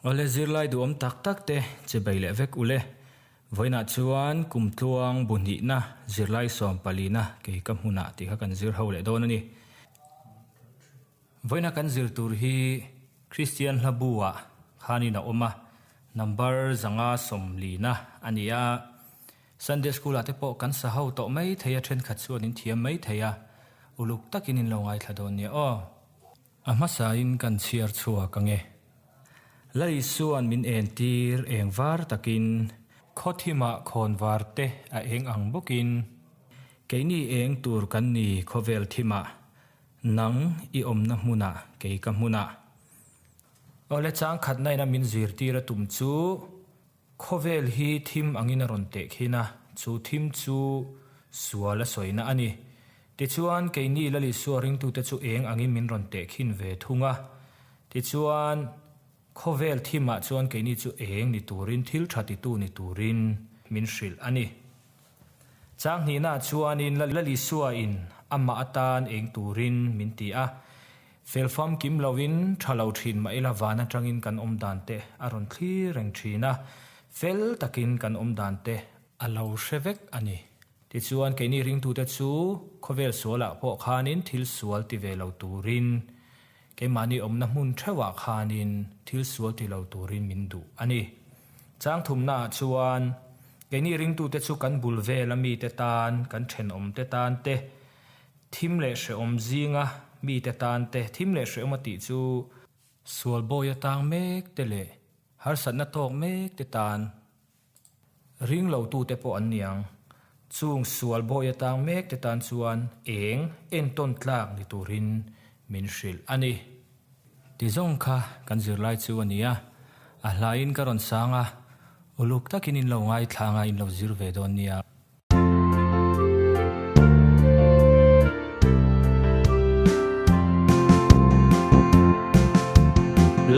Awle zirlai duhawm tak tak te che bei leh vek ule. Vawiinah chuan kumtluang bu hnihna zirlai sawmpalina kei ka hmunah tih kha kan zir ho leh dawn a ni. Vawiina kan zir tur hi Kristian hla bu ah khanin a awm a, number 590 a ni a. Sunday School ah te pawh kan sa ho tawh mai thei a, thenkhat chuan in thiam mai thei a, uluk takin in lo ngaithla dawn nia aw. A hmasain kan chhiar chhuak ang e. La Isua'n min entir eng var takin. Khawthimah khawn var te a eng ang bawkin. Keini eng tur kan ni khawvel thimah. Nang i awmna hmunah kei ka hmunah. Awle changkhatna ina min zirtir a tum chu Khawvel hi thim angin a rawn teh khin a, chu thim chu sual a sawina a ni. Tichuan, keini Lal Isua ringtute chu eng angin min rawn teh khin ve thung a. Tichuan, khawvel thimah chuan keini chu eng ni turin, thil tha titu ni turin min hrilh a ni. Chang hnihnaah chuanin Lal Isua in amah atan eng turin min ti a. Fel famkim loin tha lo thin mah ila van atangin kan awm dan te a rawn thlir reng thin a, fel takin kan awm dan te a lo hre vek a ni. Tichuan keini ringtute chu khawvel sualah pawh khanin thil sual ti ve lo turin, keimahni awmna hmun theuhah khanin thil sual ti lo turin min duh a ni. Chang thumnaah chuan keini ringtute chu kan bul vela mite tan, kan thenawmte tan te, Thim leh hrehawm zinga mite tan te, thim leh hrehawm a tih chu sual bawi atang mek te leh harsatna tawk mek te tan ring lo tute pawh an niang. Chung sual bawi atang mek te tan chuan eng entawn tlak ni turin min hrilh a ni. Ti zawng kha kan zirlai chu a ni a, a hlaiin ka rawn sang a, uluk takin in lo ngaithlang a in lo zir ve dawn nia.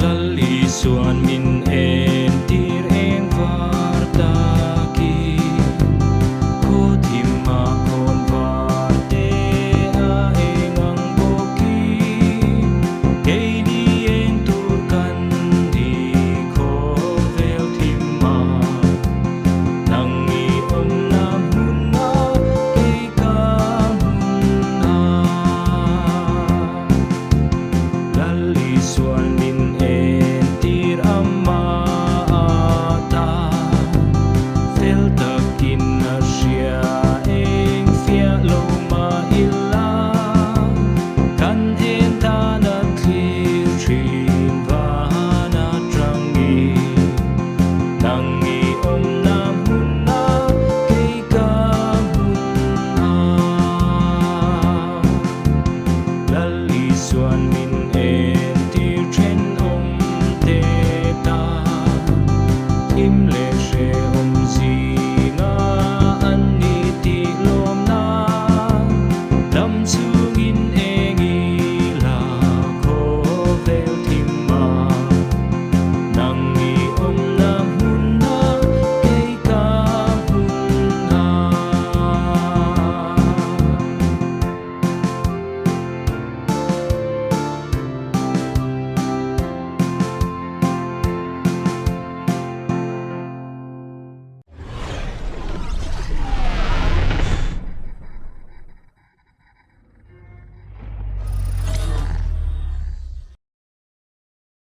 Lal Isuan min entir eng var takin, Khaw thimah khawn var te a eng ang bawkin, Keini eng tur kan ni khawvel thimah.